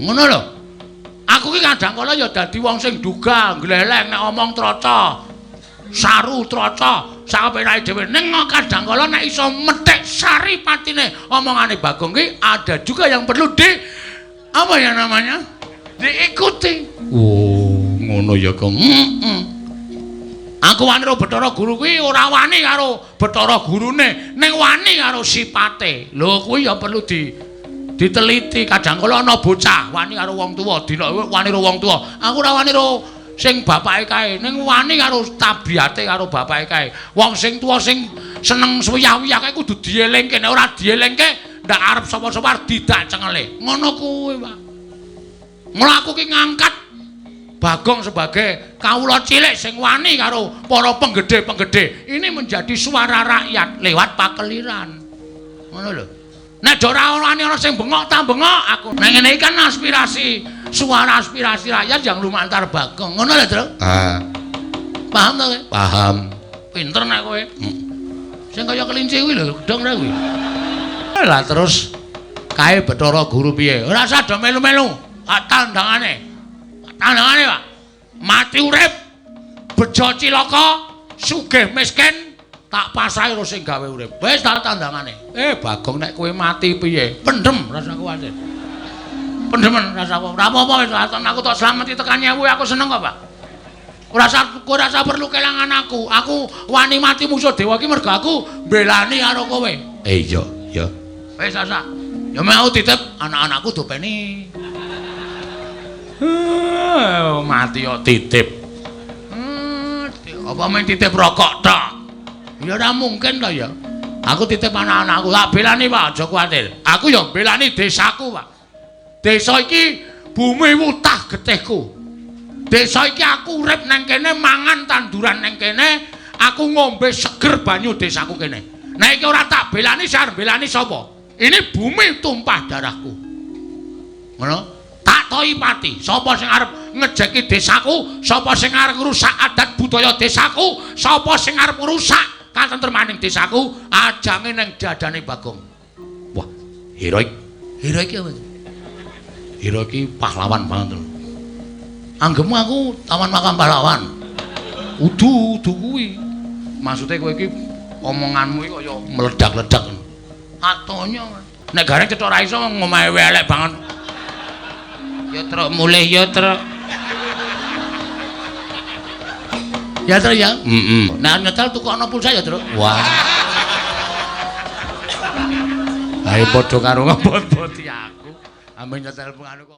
Ngono lho. Aku ki kadang kala ya dadi wong sing duga, gleleng nek omong troco. Saru troco, sapenake dhewe. Ning kadang kala nek iso methik saripatine omongane Bagong ki ada juga yang perlu di apa ya namanya? Diikuti. Oh, ngono ya, Gong. Heeh. Aku wani karo Bathara Guru kuwi ora wani karo Bathara Gurune, ning wani karo sipate. Lho kuwi ya perlu diteliti. Kadang kala ana bocah wani karo wong tuwa, dina wani karo wong tuwa. Aku ora wani karo sing bapake kae, ning wani karo tabiate karo bapake kae. Wong sing tuwa sing seneng suwiyah-wiyah kae kudu dielingke, nek ora dielingke ndak arep sapa-sapa arep didak cengele. Ngono kuwi, Pak. Mula aku ki ngangkat Bagong sebagai kawula cilik sing wani karo para penggede-penggede. Ini menjadi suara rakyat lewat pakeliran. Ngono lho. Nek ora wani ana sing bengok ta bengok aku. Nek ngene iki kan aspirasi, suara aspirasi rakyat yang lumantar Bagong. Ngono lho, Tru. Ah. Paham ta kowe? Paham. Pinter nek kowe. Sing kaya kelinci kuwi lho, gedhong ra kuwi. Lah terus kae Bathara Guru piye? Ora usah do melu-melu. Tak tandangane. Tandangane, Pak. Mati urip, bejo cilaka, sugih miskin, tak pasrahi karo sing gawe urip. Wis tak tandangane. Bagong nek kowe mati piye? Pendem rasa kuwatir. Pendemen rasa apa? Ora apa-apa wis aku tok slameti tekan nyewu aku seneng kok, Pak. Ora usah kowe ora usah perlu kelangan aku. Aku wani mati musuh dewa iki mergo aku mbelani karo kowe. Iya, ya. Wis asa. Ya mau titip anak-anakku dopeni. Mati kok titip. Apa main titip rokok tok? Ya ora mungkin to ya. Aku titip anak-anakku, tak belani Pak, aja kuwatir. Aku ya belani desaku, Pak. Desa iki bumi wutah getihku. Desa iki aku urip nang kene, mangan tanduran nang kene, aku ngombe seger banyu desaku kene. Nek iki ora tak belani, sing arep belani sapa? Ini bumi tumpah darahku. Ngono? Tak toi pati. Sapa sing arep ngejeki desaku, sapa sing arep ngrusak adat budaya desaku, sapa sing arep ngrusak katentremaning desaku, ajange ning dadane Bagong. Wah, heroik. Heroik apa? Heroik iki pahlawan banget lho. Anggemu aku taman makam pahlawan. Udu, udu kuwi. Maksude kowe iki omonganmu iki kaya meledak-ledak. Atonya. Nek gareng cetha ora iso ngomahe elek banget. Ya truk mulih ya truk. Ya truk ya. Heeh. Nek nyetel tukokno pulsa ya truk. Wah. Ae padha karo ngebot-boti aku. Ambe nyetel penganu kok.